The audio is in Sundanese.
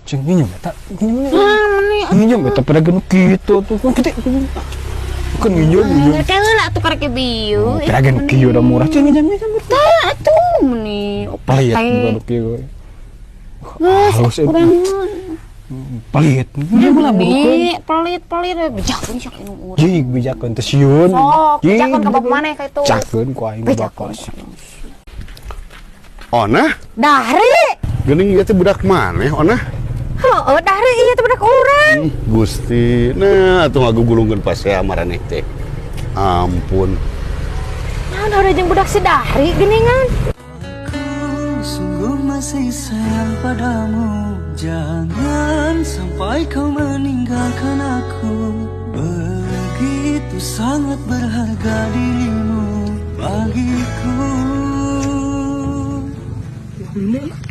Cing nginjem eta, nginjem. Nah, meni. Nginjem eta pada nu kitu tuh. Kan kitu. Bukan nginjem, nginjem. Ngerti heula atuh karek bieu. Piragan nu kieu udah murah. Cing nginjem, nginjem. Tah atuh meni. Pelit Teh. bukan nu kieu. Geus, Halus, eh. urang. Pelit. Nginjem lah burukeun. Meni pelit pelit bejakeun sok inu urang. Jig bejakeun teh sieun. Sok, Jig, bejakeun ka bapak maneh ka itu. Bejakeun ku aing Bejakeun. bapak. Ona, Dahri. Geuning ieu teh budak maneh, Ona? Heeh, Dahri ieu teh budak urang. Ih, Gusti, nah atuh ngagugulungkeun pasea maraneh teh. Ampun. Naon udah jeung budak si Dahri geuningan. Aku sungguh masih sayang padamu. Jangan sampai kau meninggalkan aku. Begitu sangat berharga dirimu bagiku. Ini.